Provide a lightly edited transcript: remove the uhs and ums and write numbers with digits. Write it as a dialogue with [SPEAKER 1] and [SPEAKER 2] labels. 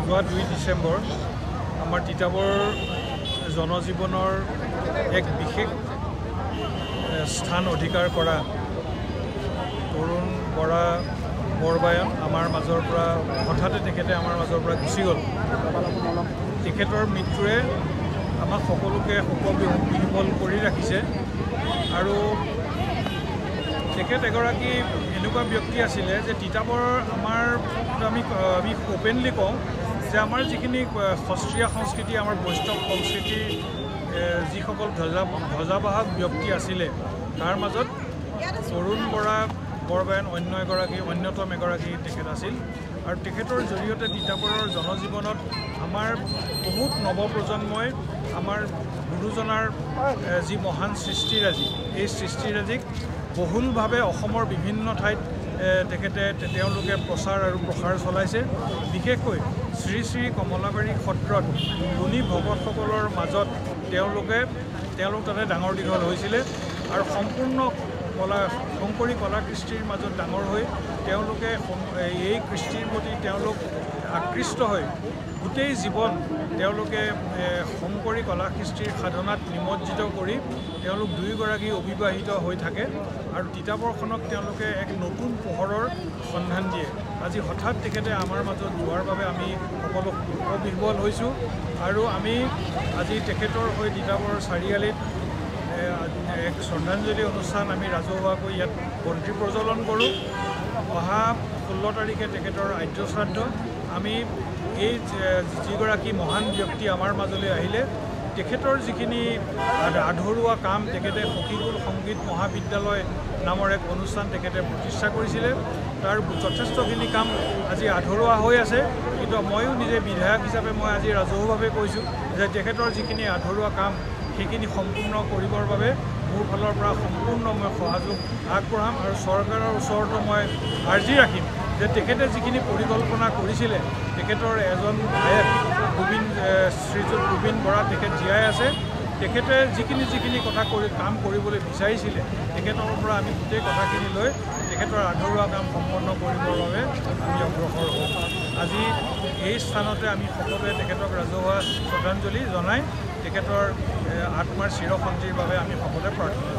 [SPEAKER 1] যোৱা 2 ডিচেম্বৰ আমাৰ তিতাবৰ জনজীৱনৰ এক বিশেষ স্থান অধিকাৰ কৰা তৰুণ বৰা বৰবায়ন আমাৰ মাজৰ পৰা হঠাতে তেখেতে আমাৰ মাজৰ পৰা গুচি গ'ল। তেখেতৰ মৃত্যুৱে আমাক সকলোকে শোকবিহ্বল কৰি ৰাখিছে আৰু তেখেত এগৰাকী এনেকুৱা ব্যক্তি আছিলে যে তিতাবৰ আমাৰ আমি আমি অ'পেনলি কওঁ যে আমাৰ যিখিনি সত্ৰীয়া সংস্কৃতি, আমাৰ বৈষ্ণৱ সংস্কৃতিৰ যিসকল ধ্বজাবাহক ব্যক্তি আছিলে তাৰ মাজত তৰুণ বৰা বৰবায়ন অন্য এগৰাকী অন্যতম এগৰাকী তেখেত আছিল আৰু তেখেতৰ জৰিয়তে তিতাবৰৰ জনজীৱনত আমাৰ বহুত নৱপ্ৰজন্মই আমাৰ গুৰুজনাৰ যি মহান সৃষ্টিৰাজি, এই সৃষ্টিৰাজিক বহুলভাৱে অসমৰ বিভিন্ন ঠাইত তেখেতে তেওঁলোকে প্ৰচাৰ আৰু প্ৰসাৰ চলাইছে। বিশেষকৈ শ্ৰী শ্ৰী কমলাবাৰী সত্ৰত গুণী ভকতসকলৰ মাজত তেওঁলোক তাতে ডাঙৰ দীঘল হৈছিলে আৰু সম্পূৰ্ণ কলা শংকৰী কলা কৃষ্টিৰ মাজত ডাঙৰ হৈ তেওঁলোকে এই কৃষ্টিৰ প্ৰতি তেওঁলোক আকৃষ্ট হৈ গোটেই জীৱন তেওঁলোকে শংকৰী কলা কৃষ্টিৰ সাধনাত নিমজ্জিত কৰি তেওঁলোক দুয়োগৰাকী অবিবাহিত হৈ থাকে আৰু তিতাবৰখনক তেওঁলোকে এক নতুন পোহৰৰ সন্ধান দিয়ে। আজি হঠাৎ তেখেতে আমাৰ মাজত যোৱাৰ বাবে আমি সকলো শোকবিহ্বল হৈছোঁ আৰু আমি আজি তেখেতৰ হৈ তিতাবৰ চাৰিআলিত এক শ্ৰদ্ধাঞ্জলি অনুষ্ঠান আমি ৰাজহুৱাকৈ ইয়াত বন্তি প্ৰজ্বলন কৰোঁ। অহা 16 তাৰিখে তেখেতৰ আদ্যশ্ৰাদ্ধ। আমি এই যিগৰাকী মহান ব্যক্তি আমাৰ মাজলৈ আহিলে তেখেতৰ যিখিনি আধৰুৱা কাম, তেখেতে সখীকুল সংগীত মহাবিদ্যালয় নামৰ এক অনুষ্ঠান তেখেতে প্ৰতিষ্ঠা কৰিছিলে, তাৰ যথেষ্টখিনি কাম আজি আধৰুৱা হৈ আছে। কিন্তু ময়ো নিজে বিধায়ক হিচাপে মই আজি ৰাজহুৱাভাৱে কৈছোঁ যে তেখেতৰ যিখিনি আধৰুৱা কাম সেইখিনি সম্পূৰ্ণ কৰিবৰ বাবে মোৰ ফালৰ পৰা সম্পূৰ্ণ মই সহযোগ আগবঢ়াম আৰু চৰকাৰৰ ওচৰতো মই আৰ্জি ৰাখিম যে তেখেতে যিখিনি পৰিকল্পনা কৰিছিলে, তেখেতৰ এজন ভায়েক গোবিন্দ শ্ৰীযুত গোবিন্দ বৰা তেখেত জীয়াই আছে, তেখেতে যিখিনি যিখিনি কথা কৰি কাম কৰিবলৈ বিচাৰিছিলে তেখেতৰ পৰা আমি গোটেই কথাখিনি লৈ তেখেতৰ আধৰুৱা কাম সম্পন্ন কৰিবৰ বাবে আমি অগ্ৰসৰ হ'ম। আজি এই স্থানতে আমি সকলোৱে তেখেতক ৰাজহুৱা শ্ৰদ্ধাঞ্জলি জনাই তেখেতৰ আত্মাৰ চিৰশান্তিৰ বাবে আমি সকলোৱে প্ৰাৰ্থনা